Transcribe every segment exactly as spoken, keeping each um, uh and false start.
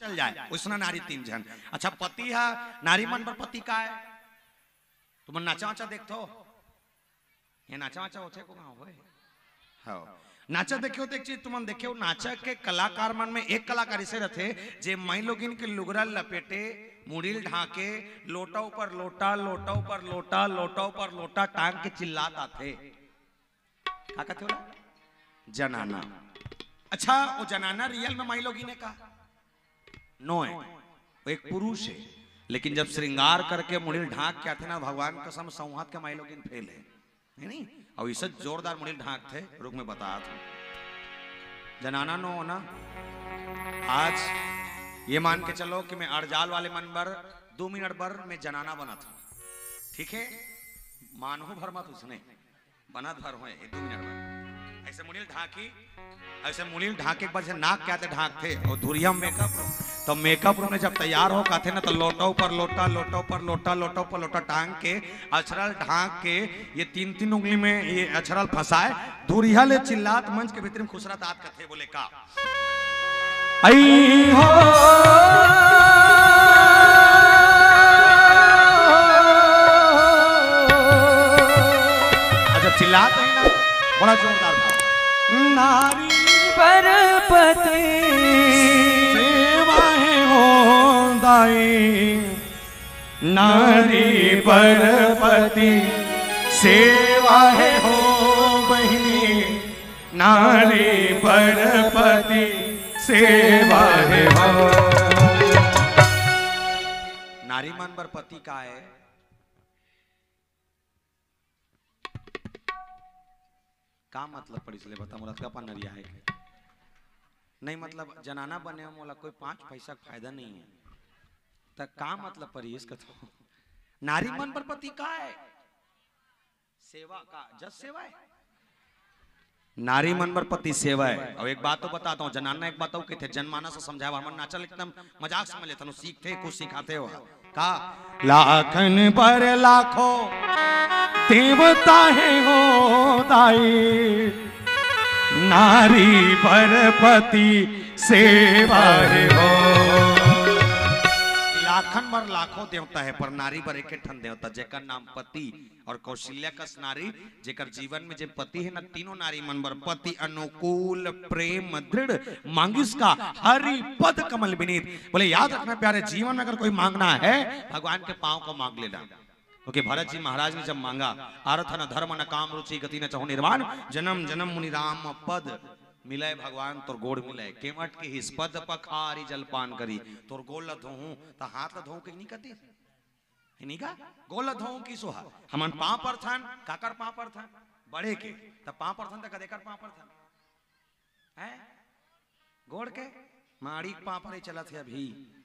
चल जाए, उसना नारी तीन झन। अच्छा, पति हा, नारी मन बर पति का है? तुमन नाचा वाचा देखथो? ये नाचा वाचा होथे को गाँव होय? हाँ। नाचा देखे हो तो एक चीज तुमन देखे हो, नाचा के कलाकार मन में एक कलाकार इसे रथे, जे माई लोगिन के लुगरा लपेटे, मुड़ील ढाके, लोटा ऊपर लोटा, लोटा ऊपर लोटा, लोटा ऊपर लोटा टांग के चिल्लात आथे। का कथे ओला? जनाना। अच्छा, वो जनाना रियल में माई लोगिन है का? नो है, वो एक पुरुष है। लेकिन जब श्रृंगार करके मुड़ील ढाक के आथे ना, भगवान कसम, सौहात के माई लोगिन फेल है, है नहीं? और इसे जोरदार मुड़ील ढाक थे, रुक में बता था। जनाना नो हो ना। आज ये मान के चलो कि मैं अड़जाल वाले मन बर दो मिनट बर मैं जनाना बना था, ठीक है? मानहू भर मत उसने, बनत भर होए, एक दो मिनट में। ऐसे मुड़ील ढाकी, ऐसे मुड़ील ढाके के बाद से नाक क्या ते ढाकथे, और धुरिया मेकअप रूम। तो मेकअप रूम में जब तैयार हो कहथे ना, तो लोटा ऊपर लोटा, लोटा ऊपर लोटा, लोटा ऊपर लोटा टांग के, अछरल ढाक के, ये तीन तीन उंगली में ये अछरल फंसाए, धुरिया ले चिल्लात मंच के भीतर में खुसरा तात कथे, बोले का? आई हो। अच्छा, चिल्लात नहीं ना, बड़ा जोरदार भाव। नारी पर पति सेवा है हो दाई, नारी पर पति सेवा है हो बहिनी, नारी पर पति सेवा है हो। नारी मन बर पति का है? का मतलब पड़िस ले बता मोला, का पन्नरिया है? नहीं मतलब जनाना बने हो मोला कोई पांच पैसा का फायदा नहीं है, त का मतलब पड़िस कथो? नारी मन बर पति का है? सेवा का जस सेवा है। नारी मन बर पति सेवा है। और एक बात तो बताता हूँ, जनाना एक बात और कहते, जनमानस समझाए वाला मन नाचल एकदम मजाक समझ लेते, सीखते कुछ सिखाते हो का? लाखन पर लाखों देवता है हो दाई, नारी पर पति सेवा है हो। लाखन बर लाखों देवता है, पर नारी बर एक ठन देवता, जेकर नाम पति। और कौशल्या कस नारी, जेकर जीवन में जे पति है ना, तीनों नारी मन बर पति अनुकूल, प्रेम दृढ़, मांगिस का हरि पद कमल विनीत। बोले याद रखना प्यारे, जीवन में अगर कोई मांगना है, भगवान के पांव को मांग लेना। क्योंकि भरत जी महाराज ने जब मांगा, अर्थ न धर्म न काम रुचि गति न चाहूं निर्वाण, जन्म जन्म मुनि राम पद मिलय भगवान तोर गोड़ मिलय, केवट के हिस पद पखारी जलपान करी, तोर गोड़ ल धोहूं त हाथ ल धोहूं के नहीं कती? है नहीं का? गोड़ ल धोहूं किसो हा। हमन पांव परथन, काकर पांव परथन? बड़े के। त पांव परथन त कदेकर पांव परथन? हैं? गोड़ के? माड़ी के पांव परे चलत हे अभी।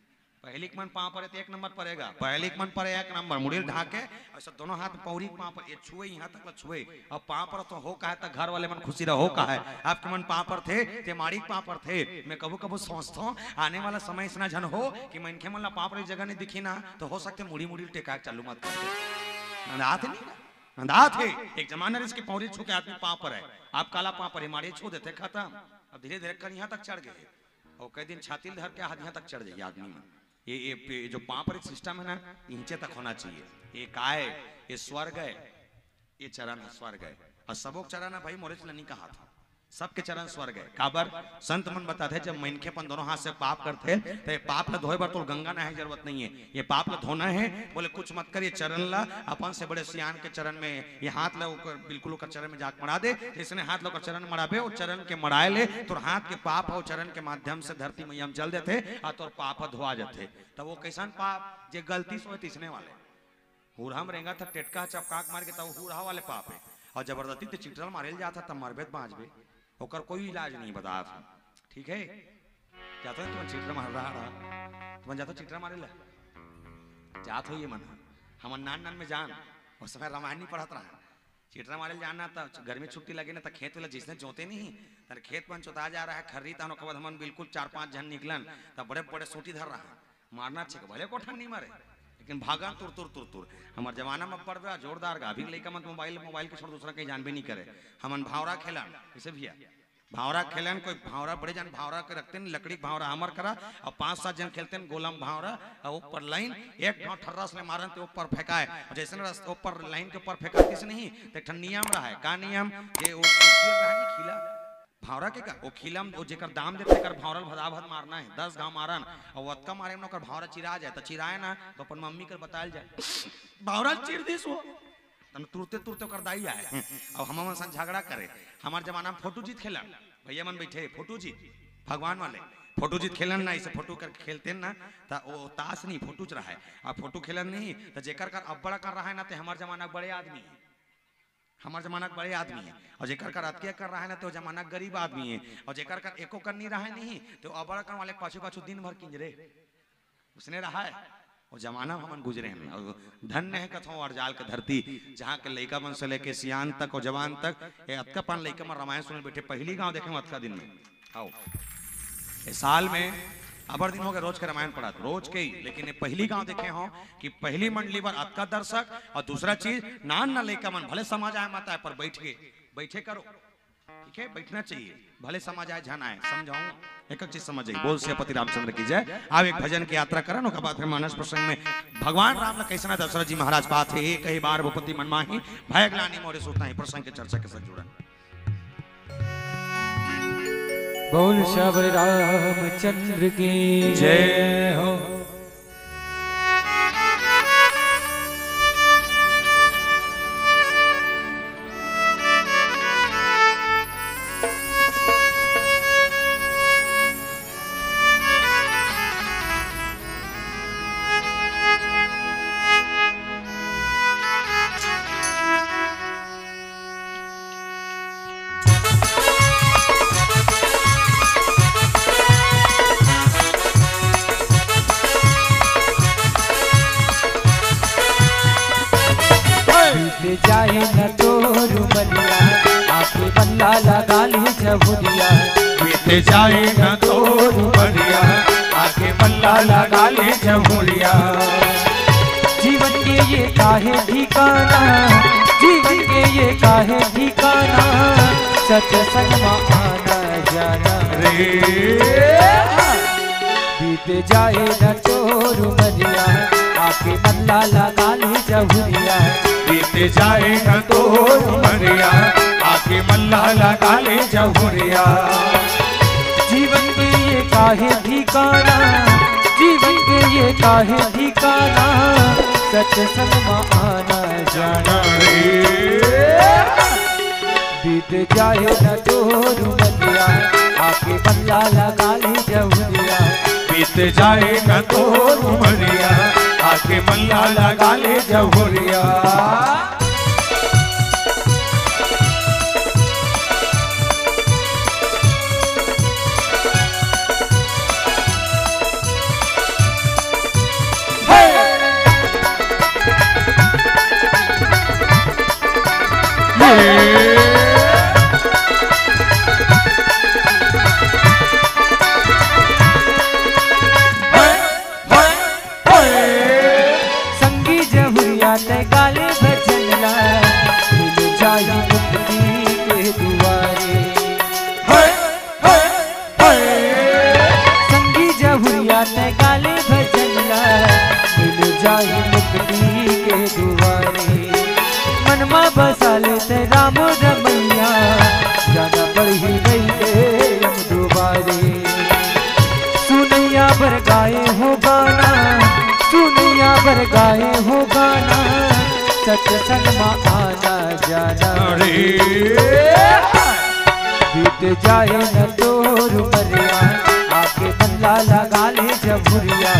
पहली के मन पांव परे त एक नंबर परेगा। पहली के मन परे एक नंबर। मुड़ील ढाके, ऐसा दोनों हाथ पौरी के पांव पर, ये छुए, यहां तक ल छुए। अब पांव पर तो हो का है, त घर वाले मन खुशी रहो का है। आपके मन पांव परथे, ते माड़ी के पांव परथे। मैं कभू कभू सोचथों, आने वाला समय इसना झन हो कि मनखे मन ला पांव परे जगह नहीं दिखी ना, तो हो सकथे मुड़ी मुड़ी टेका चालू मत कर दे। अंधात नहीं ना? अंधात है। एक जमाना रिहिस के पौरी छू के आदमी पांव परे। आप काला पांव परे, माड़ी छू देथे, खत्म। अब धीरे धीरे कर यहां तक चढ़ गए। और कई दिन छाती ल धर के हाथ यहां तक चढ़ जाइए आदमी में। ये, ये, ये जो पांव परे सिस्टम है ना, इंचे तक होना चाहिए। ये काय? ये स्वर्ग है। ये चरण ह स्वर्ग है। और सबो के चरण ह भाई, मोरेच ल नहीं कहा था, सबके चरण स्वर्ग है। काबर? संत मन बताथे, जब मनखे अपन दोनों हाथ से पांव परथे, तो ये पांव ल धोए बर तोर गंगा नहाए के जरूरत नहीं है। ये पांव ल धोना है, बोले कुछ मत कर, ये चरण ला अपन से बड़े सियान के चरण में, ये हाथ ला ओकर, बिल्कुल ओकर चरण में जाके मड़ा दे। जैसने हाथ ला ओकर चरण में मड़ाबे, वो चरण के मड़ाए ले तोर हाथ के पांव ह चरण के माध्यम से धरती मैया में चल देथे, आ तोर पांव ह धोआ जाथे। तब वो कैसन पांव? जे गलती से होए तिसने वाले। हुरहा म रेंगत ह, टेटका चपकाक मार के, तब हुरहा वाले पांव हे। और जबरदस्ती ते चिटरल मारे ल जात ह, तब मरबे त बांचबे, ओकर कोई इलाज नहीं, बतात हूं। ठीक है, जात हो तुमन चिटरल मार रहा, रहा। तुमन जात हो चिटरल मारे ल? जात हो ये मन। हमन नान नान में जान, उस समय रामायण नहीं पढ़त रहा। चिटरल मारे ल जाना त गर्मी छुट्टी लगे ना, त खेत वाला जिसने जोते नहीं, तर खेत मन चोता जा रहा है, खर्री तहन ओकर बाद हमन बिल्कुल चार पांच झन निकलन, त बड़े बड़े सूटी धर रहा। मारना चाहिए, भले कोठन नहीं मारे, लेकिन भागन तुर तुर तुर तुर। हमार जमाना में बड़ बड़ा जोरदार गा, अभी के लइका मन तो मोबाइल, मोबाइल के छोड़ दूसरा कहीं जानबे नहीं करे। हमन भावरा खेलन, कैसे भैया? भांवरा खेलन, कोई भांवरा, बड़े जन भांवरा के रखते न, लकड़ी भांवरा हमर करा, अउ पांच सात जन खेलते न गोलम भांवरा, अउ ऊपर लाइन, एक घांव ठर्रस ले मारन ते ऊपर फेंकाय, अउ जइसन रस-, ऊपर लाइन के ऊपर फेंकातिस नहीं, ते एक ठन नियम रहय। का नियम? जे वो खीला रहय ना, खीला, भांवरा के का, वो खीला म, वो जेकर दाम देथे, तेकर भांवरा ल भदाभद मारना हे, दस घांव मारन, अउ अतका मारे म ओकर भांवरा चिरा जाय, त चिराय ना, त अपन मम्मी कर बताय ल जाय, "भांवरा ल चीर दिस वो।" तन तुरते तुरते ओकर दाई आय। अब हमन सन झगड़ा करे। हमर जमाना में फोटू जीत खेलन, भैया मन बैठे, फोटू जीत, भगवान वाले, फोटू जीत खेलन ना, इसे फोटू कर खेलते ना, त वो तास नहीं, फोटू च रहा है। अब फोटू खेलन नहीं, त जेकर कर अब्बड़ कर रहा है ना, ते हमर जमाना के बड़े आदमी है, हमर जमाना के बड़े आदमी है। और जेकर कर अतके कर रहा है ना, ते वो जमाना के गरीब आदमी है। और जेकर कर एको कर नहीं रहा है नहीं, तो अब्बड़ कर वाले पाछू पाछू दिन भर किंजरे। उसने रहा है, वो जमाना हमन गुजरे हन। और धन्य है कथों अरजाल के धरती, जहाँ के लइका मन से लेके सियान तक और जवान तक, ये अतका पान लइका मन रामायण सुने बैठे, पहली गांव देखे हों अतका दिन में। आओ, ये साल में अबर दिन हो गए रोज के रामायण पढ़त, रोज के ही, लेकिन ये पहली गांव देखे हों कि पहली मंडली बर अतका दर्शक, और दूसरा चीज, नान ना लइका मन भले समझ आए मत आए, पर बैठ के, बैठे करो, ठीक है, बैठना चाहिए, भले समझ आए, झन आए, समझाऊं, एक एक चीज समझ आई। बोल सियापति रामचंद्र की जय। अब एक भजन की यात्रा करन, ओकर बाद फिर मानस प्रसंग में भगवान राम ला कैसना दशरथ जी महाराज पाथे, "एक ही बार भूपति मन माही, भय ग्लानि मोरे सुत नाहीं।" प्रसंग के चर्चा के साथ जुड़न। बोल सियावर रामचंद्र की जय हो। बीत जाए न तोर उमरिया, आके मल्ला लगा ले जहुरिया। बीत जाए न तोर उमरिया, आके मल्ला लगा ले जहुरिया। जीवन के ये काहे ठिकाना, जीवन के ये काहे ठिकाना, सत्संग में आना जाना रे। बीत जाए न तोर उमरिया, आके मल्ला लगा ले जहुरिया। बीत जाए न तोर उमरिया, आके मल्ला लगा ले जहुरिया। जीवन के ये काहे ठिकाना, जीवन के ये काहे ठिकाना, सत्संग में आना जाना रे। बीत जाए न तोर उमरिया, आके मल्ला लगा ले जहुरिया। बीत जाए न तोर उमरिया, आके मल्ला लगा ले जहुरिया। संगी जहुरिया ते गाले भजन ला, मिल जाई मुक्ति के दुआरे। संगी जहुरिया ते गाले भजन ला, मिल जाई मुक्ति के दुआरे। मन मा बसा ले ते राम रमैया, जाना पड़ही नहीं ते यम दुआरे। सुनैया बर गाए हो गाना, सुनैया बर गाए हो गाना, सत्संग में आना जाना रे। बीत जाए न तोर उमरिया, आके मल्ला लगा ले जहुरिया।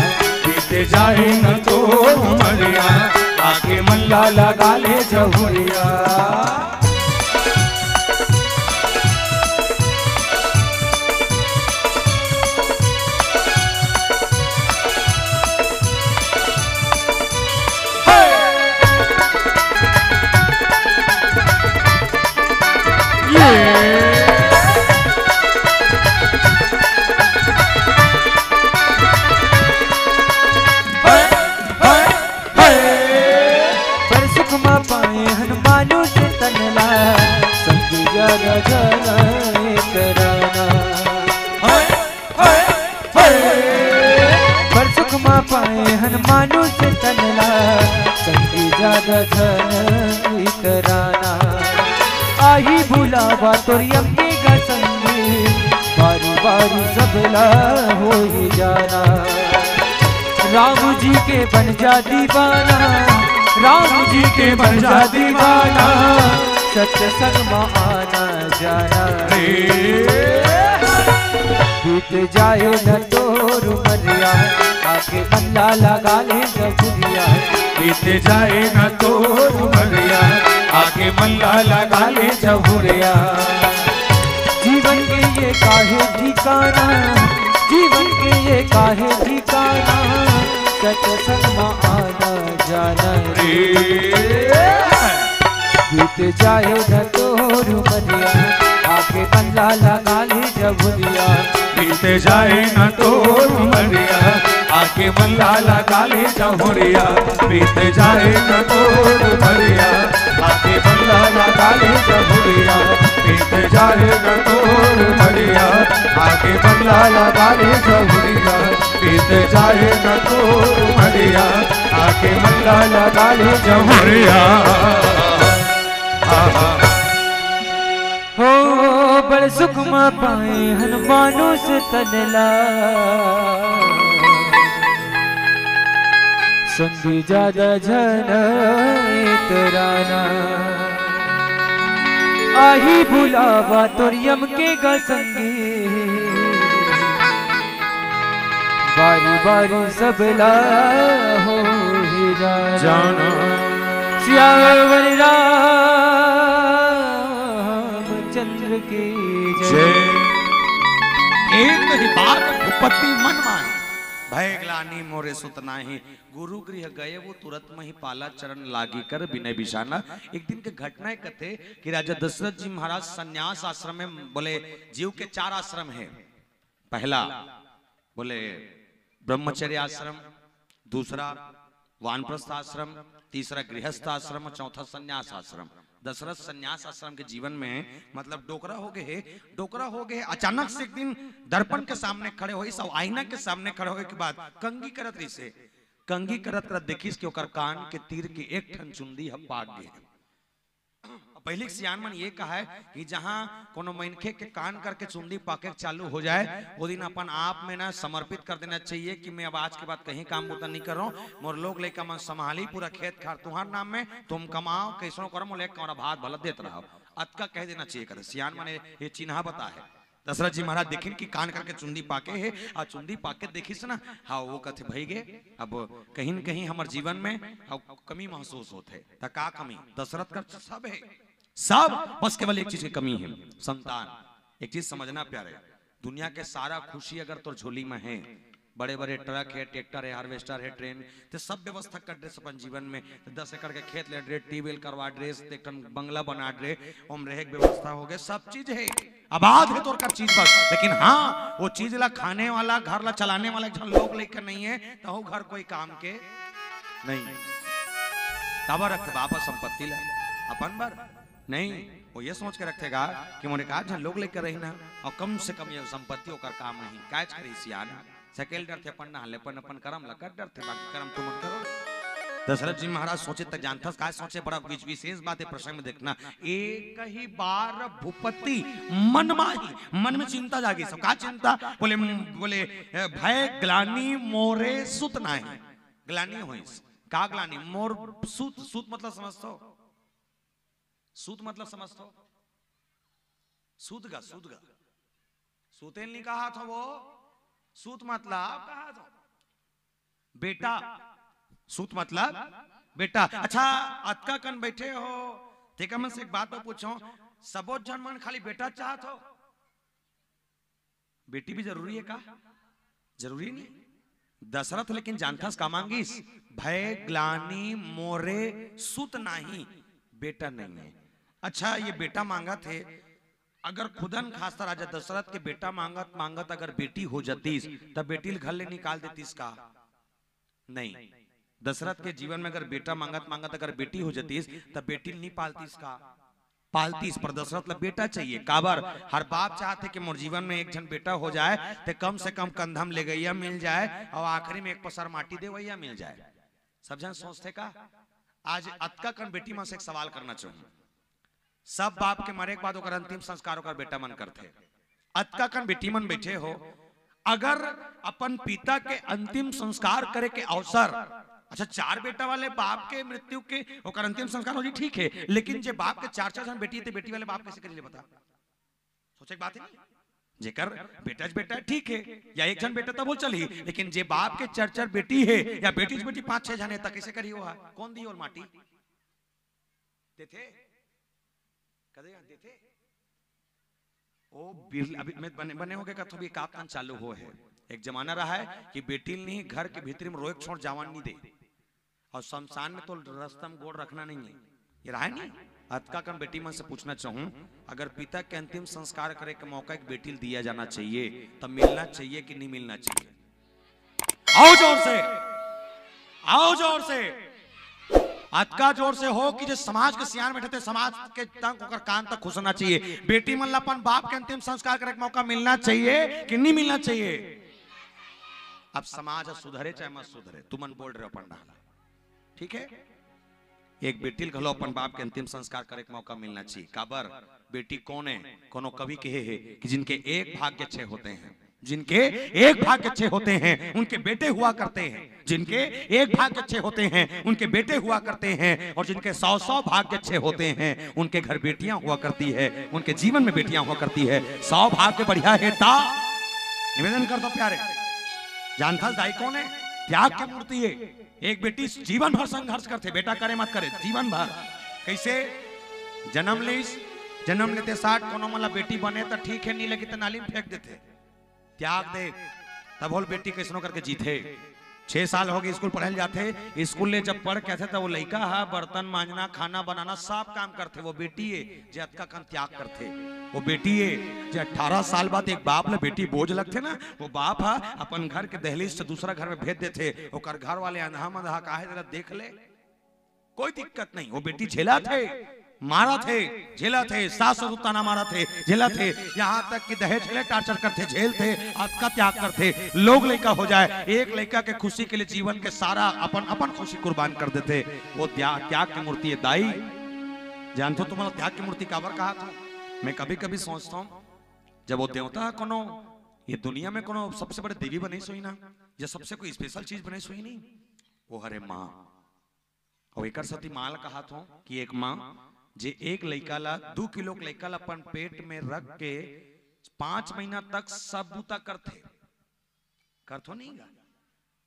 बीत जाए न तोर उमरिया, आके मल्ला लगा ले जहुरिया। पर सुख मा पाए हन मानुष तन मा पाए हन मानुष तन ला, संगी जादा झन इतराना। आही बुलावा तोर यम के गा संगी, बारी बारी सबला होई जाना। राम जी के बन जा दीवाना, राम जी के बन जा दीवाना, सत्संग मा आना जाना। रे। बीत जाए न तोर उमरिया, आके मन ला लगा ले जहुरिया। बीत जाए न तोर उमरिया, आके मन ला लगा ले जहुरिया। जीवन के ये काहे ठिकाना, जीवन के ये काहे ठिकाना, सत्संग मा आना जाना रे। बीत जाए न तोर उमरिया, आके मन ला लगा ले जहुरिया। बीत जाए न तोर उमरिया, आके मन ला लगा ले जहुरिया। बीत जाए न तोर उमरिया, आके मन ला लगा ले जहुरिया। बीत जाए न तोर उमरिया, आके मन ला लगा ले जहुरिया। बीत जाए न तोर उमरिया, आके मन ला लगा ले जहुरिया। हो बड़ सुख मा पाए हन मानुष तन ला, संगी जादा झन इतराना। आही बुलावा तोर यम के गा संगी, बारी बारी सबला होई जाना। सियावर रामचंद्र की जय। जय। एक ही बार भूपति मन माही, भय ग्लानि मोरे सुत नाही। गुरु गृह गए वो तुरत मही, पाला चरण लागी कर बिनय बिसाना। एक दिन के घटना हे कथे कि राजा दशरथ जी महाराज संन्यास आश्रम में बोले, जीव के चार आश्रम हे। पहला बोले ब्रह्मचर्य आश्रम, दूसरा वानप्रस्थ आश्रम, तीसरा गृहस्थ आश्रम और चौथा संन्यास आश्रम। दशरथ संन्यास आश्रम के जीवन में, मतलब, डोकरा हो गए हे, डोकरा हो गए हे। अचानक से एक दिन दर्पण के सामने खड़े होइस, आईना के सामने खड़े होए के बाद कंघी करत रहिसे। कंघी करत करत देखिस कि ओकर कान के तीर के एक ठन चुंदी ह पाक गे। अब पहिली के सियान मन ये कहा हे कि जहां कोनो मनखे के कान करके चुंदी पाके चालू हो जाए, वो दिन अपन आप में ना समर्पित कर देना चाहिए कि मैं अब आज के बाद कहीं काम बूता नहीं कर रहा हूँ, मोर लोग लइका मन संभाली पूरा खेत खार तुम्हार नाम में, तुम कमाओ, कैसनो करो, मोला एक कौड़ा भात भला देत रहो। अतका कह देना चाहिए। कथे सियान मन ये चिन्हा बता हे। दशरथ जी महाराज देखिन कि कान करके चुंदी पाके हे, अउ चुंदी पाके देखिस ना, हाँ, वो कथे, "भई गे, अब कहीं न कहीं हमर जीवन में अब कमी महसूस होत हे।" त का कमी? दशरथ कर सब हे, सब, बस केवल एक चीज के कमी हे, संतान। एक चीज समझना प्यारे, दुनिया के सारा खुशी अगर तोर झोली में हे, बड़े-बड़े ट्रक हे, ट्रैक्टर हे, हार्वेस्टर हे, ट्रेन, ते सब व्यवस्था कर डरेस अपन जीवन में। ते दस एकड़ के खेत ले डरे, ट्यूबवेल करवा डरेस, ते एक ठन बंगला बना डरे, ओम रहे के व्यवस्था हो गए, सब चीज हे, आबाद हे तोर कर चीज बस। लेकिन हाँ, वो चीज ला खाने वाला, घर ला चलाने वाला एक झन लोग लइका नहीं हे, तो वो घर कोई काम के नहीं। काबर रखथे बाबा संपत्ति ला अपन बर? नहीं, वो ये सोच के रखथे गा कि मोर एक आध झन लोग लइका रही ना, अउ कम से कम ये संपत्ति ओकर काम आही। कायच करी सियान, सकेल डरथे अपन नहा ले, अपन, अपन करम ला कर डरथे, बाकी करम तुमन करो। दशरथ जी महाराज सोचे त जानथस काय सोचे, बड़ा विश-, विशेष बात हे प्रसंग में देखना। एक ही बार भूपति मन माही, मन में चिंता जागी। सब का चिंता? बोले, बोले, "ए, भय ग्लानि मोरे सुत नाही।" ग्लानि होइस। का ग्लानि? मोर सुत, सुत मतलब समझथो? सुत मतलब समझथो? सुत गा, सुत गा। सुतेल नहीं कहा था वो, सुत मतलब कहा था बेटा। सुत मतलब बेटा। अच्छा, अतका कन बैठे हो, तेकर मन से एक बात और पूछो, सबो झन मन खाली बेटा चाहत हो? बेटी भी जरूरी हे का? जरूरी नहीं। दशरथ लेकिन जानथस का मांगिस? भय ग्लानि मोरे सुत नाही, बेटा नहीं हे। अच्छा, ये बेटा मांगत हे, अगर खुदन खासतर राजा दशरथ के बेटा मांगत मांगत अगर बेटी हो जतीस, त बेटी ल घर ले निकाल देतीस का? नहीं। दशरथ के जीवन में अगर बेटा मांगत मांगत अगर बेटी हो जतीस, त बेटी ल नहीं पालतीस का? पालतीस, पर दशरथ ला बेटा चाहिए। काबर? हर बाप चाहथे कि मोर जीवन में एक झन बेटा हो जाए, ते कम से कम कंधा म लेगइया मिल जाए अउ आखिरी में एक पसर माटी देवइया मिल जाए। सब झन सोचथे का? आज अतका कन बेटी मन से एक सवाल करना चाहूं। सब बाप के मरे के बाद ओकर अंतिम संस्कार ओकर बेटा मन करथे। अतका कन बेटी मन बैठे हो, अगर अपन पिता के अंतिम संस्कार करे के अवसर, अच्छा, चार बेटा वाले बाप के मृत्यु के ओकर अंतिम संस्कार हो जी, ठीक है, लेकिन जे बाप के चार चार झन बेटी है, ते बेटी वाले बाप कैसे करी ले बता? सोचे के बात है नहीं? जेकर बेटा च बेटा है, ठीक है, या एक झन बेटा तब वो चलही, लेकिन जे बाप के चार चार बेटी है या बेटी च बेटी पांच छह झन है, त कैसे करी वो? कौन दी ओला माटी? देथे? कदे देथे? ओ बिरला, अभी मैं बने, बने होगे कथो भी कापतन चालू हो है। एक जमाना रहा है कि बेटी ल नहीं घर के भीतरी में रोए के छोड़ जावन नहीं दे, अउ शमशान में तो रस्ता म गोड़ रखना नहीं है। ये रहा है नहीं? अतका कन बेटी मन से पूछना चाहूं, अगर पिता के अंतिम संस्कार करे के मौका एक बेटी ल दिया जाना चाहिए, तब मिलना चाहिए कि नहीं मिलना चाहिए? आओ जोर से, आओ जोर से, अतका जोर से हो कि जे समाज के सियान बैठे थे, समाज के तक ओकर कान तक खुसरना चाहिए। बेटी मन ला अपन बाप के अंतिम संस्कार करे के मौका मिलना चाहिए कि नहीं मिलना चाहिए? अब समाज ह सुधरे चाहे मत सुधरे, तुमन बोल रहे हो पंडाल, ठीक है? एक बेटी ल घलो अपन बाप के अंतिम संस्कार करे के मौका मिलना चाहिए। काबर? बेटी कौन है? कोनो कवि कहे है कि जिनके एक भाग्य अच्छे होते हैं, जिनके एक भाग्य अच्छे होते हैं, उनके बेटे हुआ करते हैं। जिनके एक भाग्य अच्छे होते हैं, उनके बेटे हुआ करते हैं, और जिनके सौ सौ भाग्य अच्छे होते हैं, उनके घर बेटियां हुआ करती है, उनके जीवन में बेटियां हुआ करती है। सौ भाग्य बढ़िया है ता निवेदन कर दो प्यारे। जानथस दाई कौन है? त्याग की मूर्ति है। एक बेटी जीवन भर संघर्ष करथे, बेटा करे मत करे, जीवन भर। कैसे? जन्म लीस, जन्म लेते साठ, कोनो मन ला बेटी बने त ठीक है, नहीं लगी त नाली में फेंक देथे। त्याग दे, तब होल बेटी कैसनो करके जीथे। छह साल हो गए स्कूल पढ़े ल जाथे, स्कूल ले जब पढ़ के आथे, तब वो लइका हा बर्तन मांजना, खाना बनाना, सब काम करथे। वो बेटी है जे अतका कन त्याग करथे। वो बेटी है जे अठारह साल बाद एक बाप ला बेटी बोझ लगथे ना, वो बाप हा अपन घर के दहलीज से दूसरा घर में भेज देथे। ओकर घर वाले अंधा मंधा काहे तेला देख ले, कोई दिक्कत नहीं, वो बेटी झेलथे, मारथे, झेलथे, सास ससुर ताना मारथे, झेलथे, यहाँ तक कि दहेज के लिए टार्चर करथे, झेलथे, अतका त्याग करथे। लोग लइका हो जाए, एक लइका के खुशी के लिए जीवन के सारा अपन, अपन खुशी कुर्बान कर देथे। वो त्या-, त्याग की मूर्ति है दाई। जानथो तुमन ला त्याग की मूर्ति काबर कहाथे? मैं कभी कभी सोचता हूँ, जब वो देवता ह कोनो ये दुनिया में कोनो सबसे बड़े देवी बने सोई ना, या सबसे कोई स्पेशल चीज बने सोई नहीं, वो हरे माँ। अउ एकर सेती माँ ल कहाथों कि एक माँ जे एक लइका ला, दू किलो के लइका ला अपन पेट में रख के पांच महीना तक सब बूता करथे, करथो नहीं गा?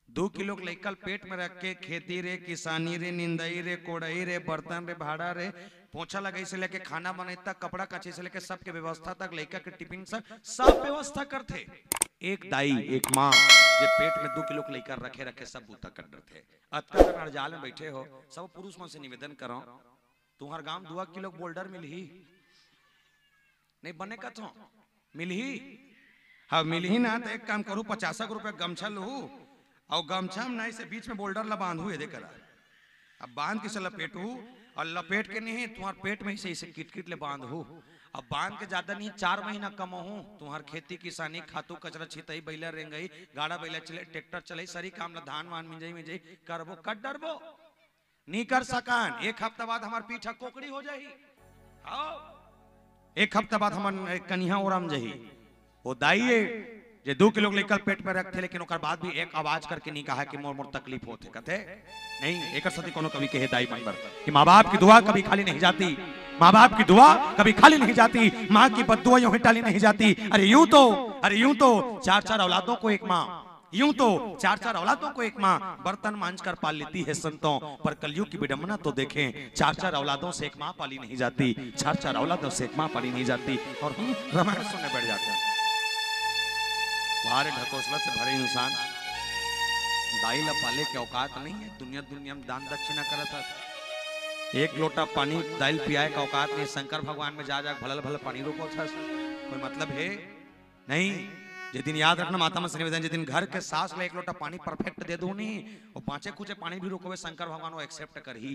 दू किलो के लइका ल पेट में रख के खेती रे, किसानी रे, निंदई रे, कोड़ई रे, बर्तन रे, भाड़ा रे, पोछा लगई से लेके खाना बनई तक, कपड़ा कचे से लेके सबके व्यवस्था तक, लइका के टिफिन सब, सब व्यवस्था करथे। एक दाई, एक माँ जे पेट में दू किलो के लइका रखे रखे सब बूता कर डरथे। अतका अगर अड़जाल में बैठे हो, सब पुरुष मन से निवेदन करंव, तुम्हर गांव दुआ किलो के बोल्डर मिलही? नहीं बने कथो, मिलही? हाँ, मिलही ना, तो एक काम करू, पचासक रुपया गमछा लूहू, अउ गमछा में नहीं से बीच में बोल्डर ला बांधू, ये दे करा। अब बांध के से लपेटू, अउ लपेट के नहीं, तुम्हर पेट में से इसे किटकिट ले बांधू। अब बांध के ज्यादा नहीं, चार महीना कमहू, तुम्हर खेती किसानी, खातू कचरा, छितई, बैला रेंगई, गाड़ा बैला चले, ट्रैक्टर चलई, सरी काम ला, धान वान मिंजई मिंजई करबो, कर डरबो। नहीं कर सकन, एक हफ्ता बाद हमार पीठ ह कोकड़ी हो जाही। हाँ, एक हफ्ता बाद हमन एक कनिहा ओरम जाही। वो दाई ए, जे दू किलो के लइका ल पेट में रखथे, लेकिन ओकर बाद भी एक आवाज करके नहीं कहा कि मोर, मोर तकलीफ होथे, कथे नहीं। एकर सेती कोनो कवि कहे दाई मन बर कि माँ बाप की दुआ कभी खाली नहीं जाती, माँ बाप की दुआ कभी खाली नहीं जाती, माँ की बद्दुआ यूं ही टाली नहीं जाती। अरे यूं तो, अरे यूं तो चार चार औलादों को एक माँ, यूं तो चार चार औलादों को एक माँ बर्तन मांज कर पाल लेती है संतों, पर कलयुग की विडंबना तो देखें, चार चार औलादों से एक माँ पाली नहीं जाती, चार चार औलादों से एक माँ पाली नहीं जाती। और हम रामायण सुनने बैठ जाते हैं। भारे ढकोसला से भरे इंसान, दाई ला पाले के औकात नहीं है। दुनिया दुनिया में दान दक्षिणा करत हस, एक लोटा पानी दाई ल पियाए के औकात नहीं। शंकर भगवान में जा जा भलल भलल पानी रोको थस, कोई मतलब है? नहीं। जे दिन याद रखना, माता मन से निवेदन, जे दिन घर के सास ला एक लोटा पानी परफेक्ट दे दू नहीं, वो पाँचे कुचे पानी भी रोकबे, शंकर भगवान वो एक्सेप्ट करही।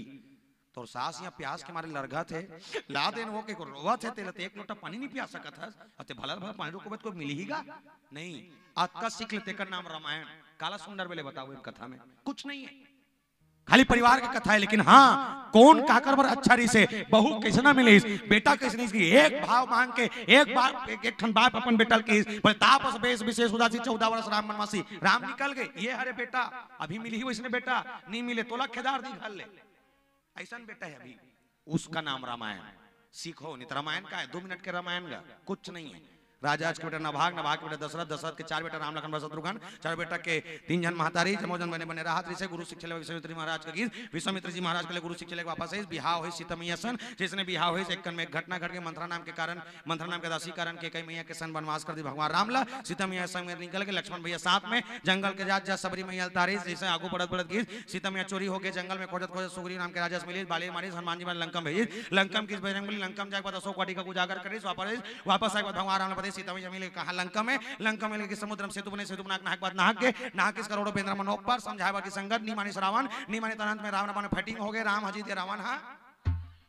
तोर सास यहाँ प्यास के मारे लरघत हे, ला देन वो के को रोवत हे, तेला ते एक लोटा पानी नहीं पिया सकत हस, अते भला भला पानी रोको बत को मिली ही गा? नहीं। अतका सीख ले, तेकर नाम रामायण। काला सुंदर बेले बताओ इन कथा में कुछ नहीं है, खाली परिवार के कथा है। लेकिन हाँ, कौन काकर बर अच्छा रहिस हे, बहू कैसना मिलिस, बेटा कैसना मिलिस, एक भाव मांग के, एक बार एक, एक ठन बाप अपन बेटा ल किहिस, बोले, "तापस बेस विशेष उदासी, चौदह वर्ष राम वनवासी।" राम निकल गए, ये हरे बेटा, अभी मिली ही वैसने बेटा, नहीं मिले तोला खेदार दी घर ले। ऐसन बेटा है अभी, उसका नाम रामायण। सीखो, नहीं तो रामायण का है, दो मिनट के रामायण का कुछ नहीं है। राजा आज के बेटा नभाग, नभाग के बेटा दशरथ, दशरथ के चार बेटा राम, लखन, भरत, शत्रुघ्न, चार बेटा के तीन जन महतारी, जमो जन बने बने रहत रहिसे। गुरु शिक्षा लेवा विश्वामित्र महाराज का गीत, विश्वामित्र जी महाराज के लिए गुरु शिक्षा लेके वापस आइस, बिहाव होइस सीता मैया सन, जैसने बिहाव होइस एक कन में एक घटना घट के मंथरा नाम के कारण, मंथरा नाम के दासी कारण कैकई मैया के सन वनवास कर दी भगवान राम ला। सीता मैया संग में निकल के लक्ष्मण भैया साथ में जंगल के जात जात सबरी मैया ल तारिस, जैसे आगू बढ़त बढ़त गीस, सीता मैया चोरी होके जंगल में खोजत खोजत सुग्रीव नाम के राजा से मिलिस, बाली मारिस, हनुमान जी महाराज लंका में भेजिस, लंका में किस बजरंग बली, लंका में जाके बाद अशोक वाटिका को उजागर करिस, वापस, वापस आके बाद भगवान राम ल बताइस, सीता मैया मिले, कहाँ लंका में, लंका में मिले कि समुद्र में सेतु बने, सेतु बना के नहा के बाद नहा के, नहा किस करोड़ों बेंदरा मनोप पर समझाए बाकी संगत, नी मानिस रावण, नी मानिस अनंत में रावण अपन fighting हो गए, राम हजीत के रावण हा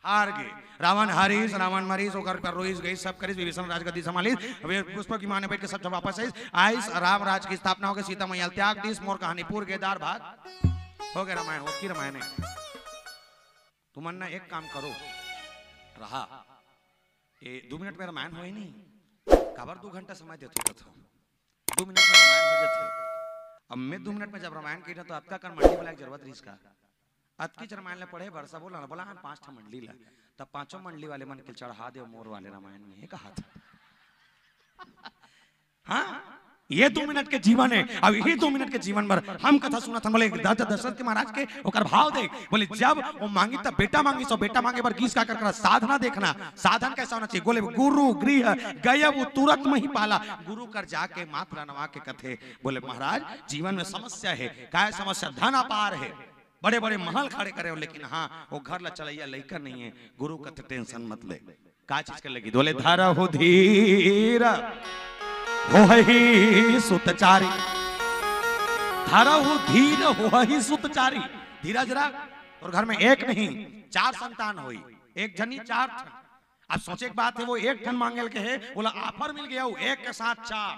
हार गे। रावण हारिस, रावण मरिस, ओकर पर रोइस गइस, सब करिस, विभीषण राजगद्दी संभालिस, वे पुष्पक विमान में बैठ के सब जब वापस आइस, आइस, राम राज की स्थापना हो गई, सीता मैया त्याग दिस, मोर कहानी पूर गेदार भाग हो गए रामायण, ओतकी रामायण है। तुमन ना एक काम करो, रहा, ये दो मिनट में रामायण होई नहीं, काबर दो घंटा समय देते हो तो? दो मिनट में रामायण हो जाते। अब मैं दो मिनट में जब रामायण कही ना, तो अतका कन मंडली वाला एक जरूरत रहिस का? अतकी रामायण ला पढ़े बर सब बोला, बोला, "हाँ, पांच ठा मंडली ला।" तब पांचों मंडली वाले मन के चढ़ा दे मोर वाले रामायण में, ये कहा था। हाँ, ये दो मिनट के जीवन है। अब यही दो मिनट के जीवन भर हम कथा सुनत हन, बोले, राजा दशरथ के महाराज के ओकर भाव दे, बोले, "जब वो मांगी तब बेटा मांगी, सो बेटा मांगे बर गीस का कर करा साधना देखना, साधन कैसा होना चाहिए?" बोले, "गुरु गृह गयब तुरत मही पाला।" गुरु कर जाके मात रनवा के कथे, बोले, "महाराज, जीवन में समस्या है।" "काय समस्या?" "धन अपार है, बड़े बड़े महल खड़े करे हो, लेकिन हाँ, वो घर ला चलैया लइका नहीं है।" गुरु कथे, "tension मत ले।" का चीज कर लगी? बोले, "धरहु धीर होहहि सुत चारी, धरहु धीर होहहि सुत चारी।" धीरज रख, और घर में एक नहीं, चार संतान होई, एक जनी चार ठन। अब सोचे के बात है, वो एक ठन मांगल के है, बोला, offer मिल गया, वो एक के साथ चार,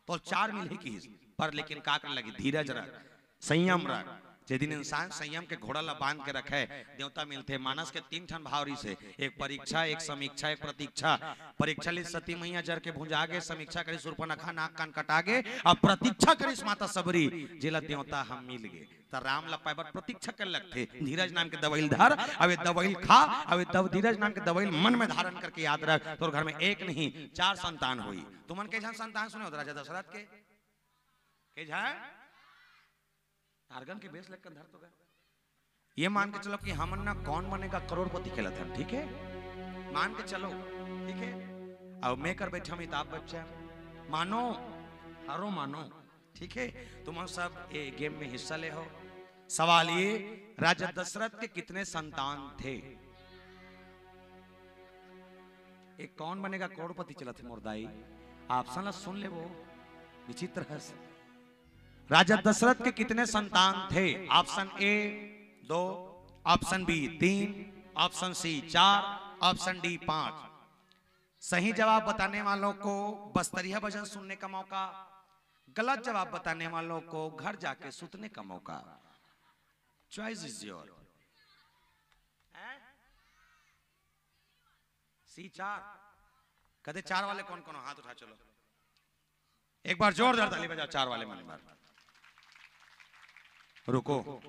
तो चार मिल ही की, पर लेकिन का कर लगी? धीरज रख, संयम रख। जे दिन इंसान संयम के घोड़ा ला बांध के रखे, देवता मिलथे। मानस के तीन ठन भाव रिहिसे, एक परीक्षा, एक समीक्षा, एक प्रतीक्षा। परीक्षा ले सती मैया जर के भुंजा गे, समीक्षा करिस सूर्पनखा नाक कान कटा गे, अब प्रतीक्षा करिस माता सबरी, जेला देवता हम मिल गे। त राम ला पाए बर प्रतीक्षा कर लगथे। धीरज नाम के दवाई ल धर, अब ये दवाई ल खा, अब ये दव-, धीरज नाम के दवाई ल मन में धारण करके याद रख, तोर घर में एक नहीं, चार संतान होई। तुमन के झन संतान सुने हो राजा दशरथ के? के झन? आर्गन के बेस लक्कन धर तो गए। ये मान के चलो कि हमन ना कौन बनेगा करोड़पति खेलत हन, ठीक है? मान के चलो, ठीक है? अब मैं कर बैठा अमिताभ बच्चन, मानो, हारो मानो, ठीक है? तुम सब ये गेम में हिस्सा ले हो। सवाल ये, राजा दशरथ के कितने संतान थे? एक कौन बनेगा करोड़पति चलत हे मोर दाई, ऑप्शन ला सुन ले, वो विचित्र है। राजा दशरथ के कितने संतान थे? ऑप्शन ए दो, ऑप्शन बी तीन, ऑप्शन सी चार, ऑप्शन डी पांच। सही जवाब बताने वालों को बस्तरिया भजन सुनने का मौका, गलत जवाब बताने वालों को घर जाके सुतने का मौका। Choice is your। हैं? सी चार। कदे चार वाले कौन कौन हो? हाथ उठा चलो। एक बार जोरदार ताली बजाओ चार वाले मन बर। रुको,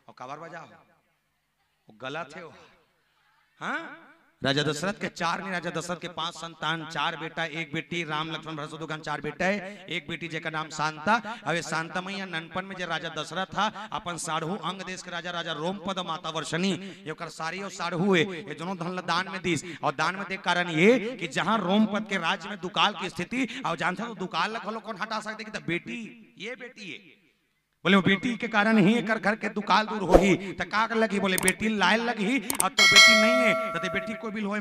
और काबर बजाओ? वो गलत है वो। हाँ? राजा दशरथ के चार नहीं, राजा दशरथ के पांच संतान, चार बेटा, एक बेटी, राम लक्ष्मण भरत शत्रुघ्न, चार बेटा है, एक बेटी जेकर नाम शांता। अब ये शांता मैया ननपन में जे राजा दशरथ था, अपन साढ़ू अंग देश के राजा, राजा रोमपद, माता वर्षणी, ये ओकर सारी और साढ़ू है, ये दोनों धन ला दान में दीस। और दान में दे कारण ये कि जहां रोमपद के राज्य में दुकाल की स्थिति, और जानते हो दुकाल ला घलो कौन हटा सकते कि त बेटी, ये बेटी है। बोले, "वो बेटी के कारण ही एकर घर के दुकाल दूर होही।" त का कर लगी? बोले, "बेटी लाए लगही, और तो बेटी नहीं है, त ते बेटी को भी होए